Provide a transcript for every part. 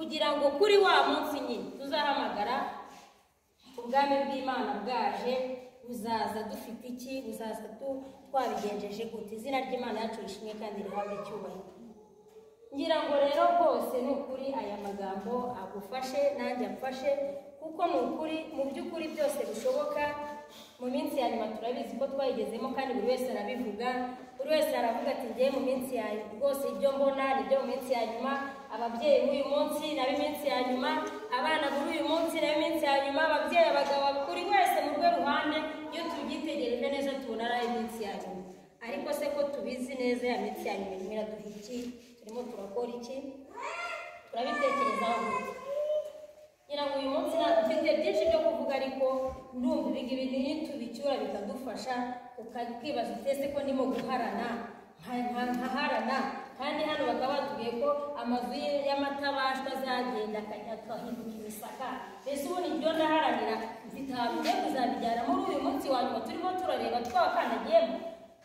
Kugira ngo kuri wa munsi nyine tuzahamagara ubwami bw'Imana bwaje, buzaza dufite iki? Buzaza twabigenjeje gute? Izina ry'Imana yacu rishimwe kandi rihabwe icyubahiro. Ngira ngo rero rwose ni ukuri aya magambo agufashe nanjye amfashe, kuko ni ukuri mu by'ukuri byose bishoboka. Mu minsi ya nyuma turabizi ko twayigezemo, kandi buri wese arabivuga, buri wese aravuga ati ngiye mu minsi ya rwose ibyo mbona nibyo mu minsi ya nyuma, ababyeyi b'uyu munsi n'ab'iminsi ya nyuma, abana b'uyu munsi n'ab'iminsi ya nyuma, ababyeyi, abagabo, buri wese mu rwe ruhande. Iyo tubyitegereje neza tubona ari iminsi ya nyuma. Ariko se ko tubizi neza ya minsi ya nyuma irimo iraduha iki? Turimo turakora iki? Turabitekerezaho gute? Ngira ngo uyu munsi mfite byinshi byo kuvuga, ariko ndumva ibi ngibi nitubicyura bikadufasha. Ukibaza utese ko ndimo guharana, nkaharana, kandi hano bakaba batubwiye ko amazu y'amatabashwa azagenda akahinduka imisaka. Mbese ubundi ibyo ndaharanira mfite ahantu ngiye kuzabijyana muri uyu munsi wa nyuma turimo turareba twakandagiyemo.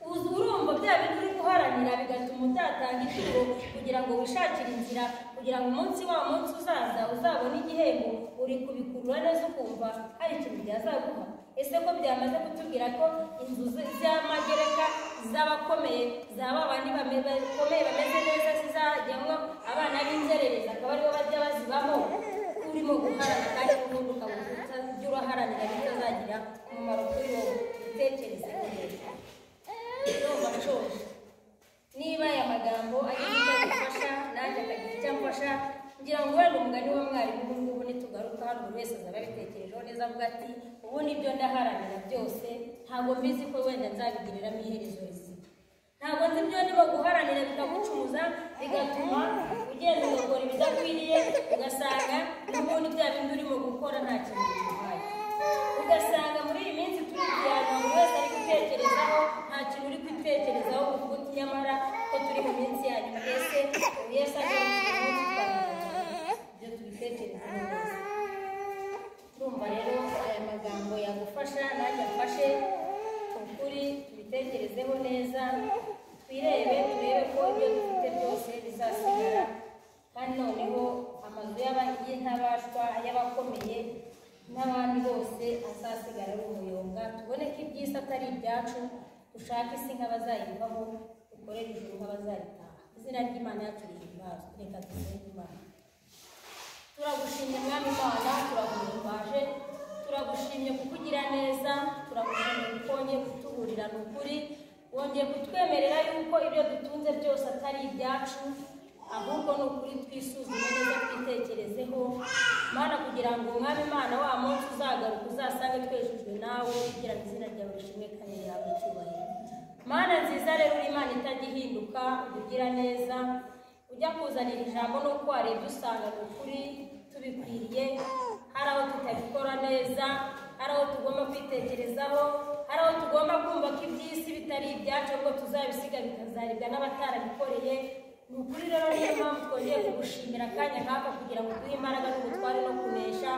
Urumva bya bintu uri guharanira bigatuma utatanga ituro kugira ngo wishakire inzira, kugira ngo umunsi wa munsi uzaza uzabone igihembo, uri kubikurura neza ukumva hari ikintu byazaguha. Ese ko byamaze kutubwira ko inzu z'amagereka z'abakomeye zaba abandi bakomeye bameze neza zizajyamo abana b'inzererezi akaba aribo bajya bazibamo, urimo guharana kandi n'ubundi ukaba ibyo uraharanira bitazagira umumaro kuri wowe. Utekereze neza. Ndumva nshoje. Niba aya magambo agize icyo agufasha nanjye akagira icyo amfasha, ngira ngo wenda umugani wa mwarimu ubu ngubu nitugaruka hano buri wese azaba abitekerejeho neza, avuga ati ubu nibyo ndaharanira byose, ntabwo mbizi ko wenda nzabigiriramo iherezo rizima. Ntabwo nzi ibyo ndimo guharanira bikagucuruza, bigatuma ugenda ugakora ibidakwiriye, ugasanga n'ubundi bya bindi urimo gukora nta kintu biguhaye. Ugasanga muri iyi minsi turi kujyana buri wese ari gutekerezaho, nta kintu uri kwitekerezaho uvuga uti nyamara ko turi mu minsi ya nyuma, ese Yesu agarutse uyu munsi twabigenza ibyo tubitekerezeho neza. Ndumva rero aya magambo yagufasha nanjye amfashe, ukuri tubitekerezeho neza, twirebe turebe ko ibyo dufite byose bizasigara, kandi noneho amazu y'intabashwa y'abakomeye n'abandi bose azasigara ari umuyonga, tubone ko iby'isi atari ibyacu, dushake isi nk'abazayivaho, dukorere ijuru nk'abazaritaha. Izina ry'Imana yacu rihimbazwe. Reka dusenge Imana. Turagushimye Mwami Imana, turaguhimbaje, turagushimye kuko ugira neza, turagushimye kuko wongeye kutuburira ni ukuri, wongeye kutwemerera yuko ibyo dutunze byose atari ibyacu, ahubwo ni ukuri twisuzume neza twitekerezeho Mana, kugira ngo Mwami Imana wa munsi uzagaruka uzasange twejejwe nawe, kugira ngo izina ryawe rishimwe kandi rihabwe icyubahiro. Mana nziza rero uri Imana itajya ihinduka, ugira neza, ujya kuzanira ijambo nuko warebye usanga ni ukuri tubikwiriye, hari aho tutabikora neza, hari aho tugomba kwitekerezaho, hari aho tugomba kumva ko iby'isi bitari ibyacu ahubwo tuzabisiga bikazaribwa n'abatarabikoreye. Ni ukuri rero niyo mpamvu twongeye kugushimira akanya nk'aka kugira ngo duhe imbaraga n'ubutware no kunesha.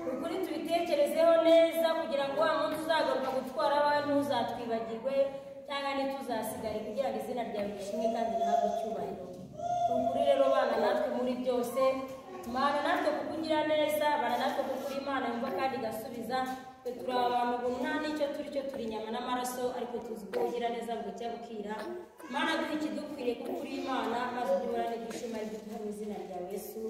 Ni ukuri tubitekerezeho neza kugira ngo wa munsi uzagaruka gutwara abawe ntuzatwibagirwe cyangwa ntituzasigare, kugira ngo izina ryawe rishimwe kandi rihabwe icyubahiro. Ni ukuri rero bana natwe muri byose, Mana natwe kuko ugira neza, bana natwe kuko uri Imana yumva kandi igasubiza. Twe turi abantu ubu nta n'icyo turi cyo, turi inyama n'amaraso, ariko tuzi ko ugira neza bucya bukira. Mana duhe ikidukwiriye kuko uri Imana, maze ujye uhorana ibyishimo ari byo duha mu izina rya Yesu.